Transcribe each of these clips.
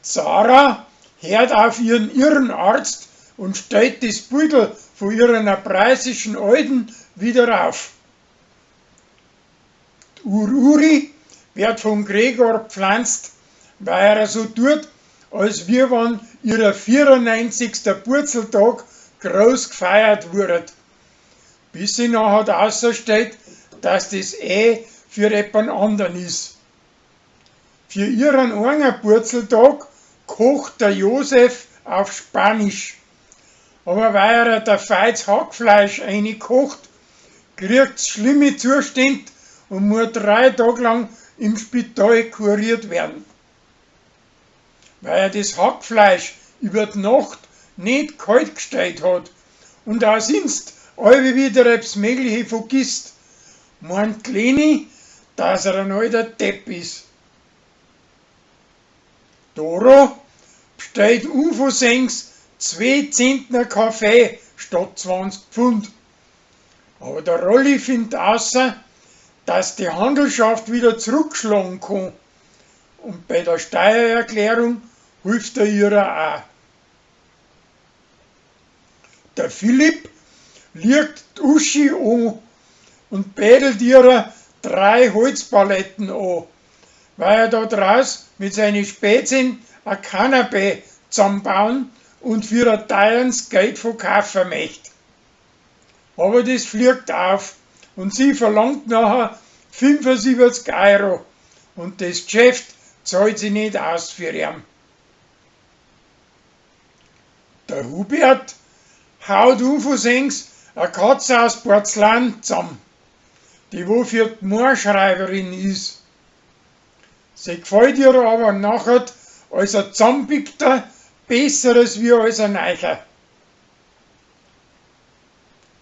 Sarah hört auf ihren Irrenarzt und stellt das Bildl von ihrer preußischen Alten wieder auf. Die Ur-Uri wird von Gregor gpflanzt, weil er so tut, als wie wann ihrer 94. Purzeltag groß gefeiert wurde. Bis sie nachher ausstellt, dass das eh für jemand anderen ist. Für ihren eigenen Purzeltag kocht der Josef auf Spanisch. Aber weil er der feits Hackfleisch kocht, kriegt's schlimme Zustände und muss 3 Tage lang im Spital kuriert werden. Weil er das Hackfleisch über die Nacht nicht kalt gestellt hat und auch sonst alle wieder etwas Mögliche vergisst, meint die Leni, dass er ein alter Depp ist. Doro bestellt unversehens 2 Zentner Kaffee statt 20 Pfund. Aber der Rolli findet außer, dass die Handelschaft wieder zurückschlagen kann. Und bei der Steuererklärung hilft er ihrer auch. Der Philipp liegt die Uschi an und bettelt ihrer 3 Holzpaletten an, weil er da draus mit seinen Spätzchen ein Kanapee zusammenbauen und für ein teures Geld verkaufen möchte. Aber das fliegt auf und sie verlangt nachher 75 Euro und das Geschäft zahlt sie nicht aus für ihn. Der Hubert haut unversehens eine Katze aus Porzellan zusammen, die wo für die Moorschreiberin ist. Sie gefällt ihr aber nachher als ein zusammenpickter besseres wie als ein Neucher.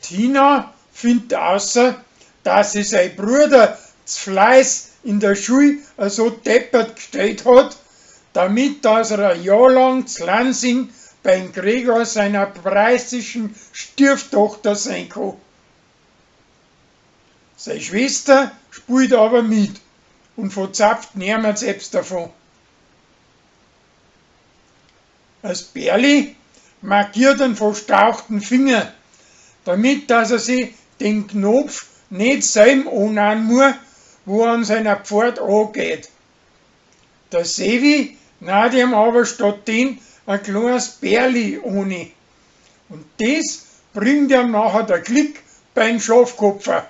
Tina findet außer, dass sie sein Bruder z Fleiß in der Schule so deppert gestellt hat, damit dass er ein Jahr lang z Lansing beim Gregor seiner preußischen Stieftochter sein kann. Seine Schwester spielt aber mit und verzapft niemand selbst davon. Als Berli markiert einen verstauchten Finger, damit dass er sich den Knopf nicht selber anhauen muss, wo er an seiner Pfad angeht. Der Sevi naht ihm aber statt den ein kleines Bärli ohne. Und das bringt ihm nachher der Klick beim Schafkopfer.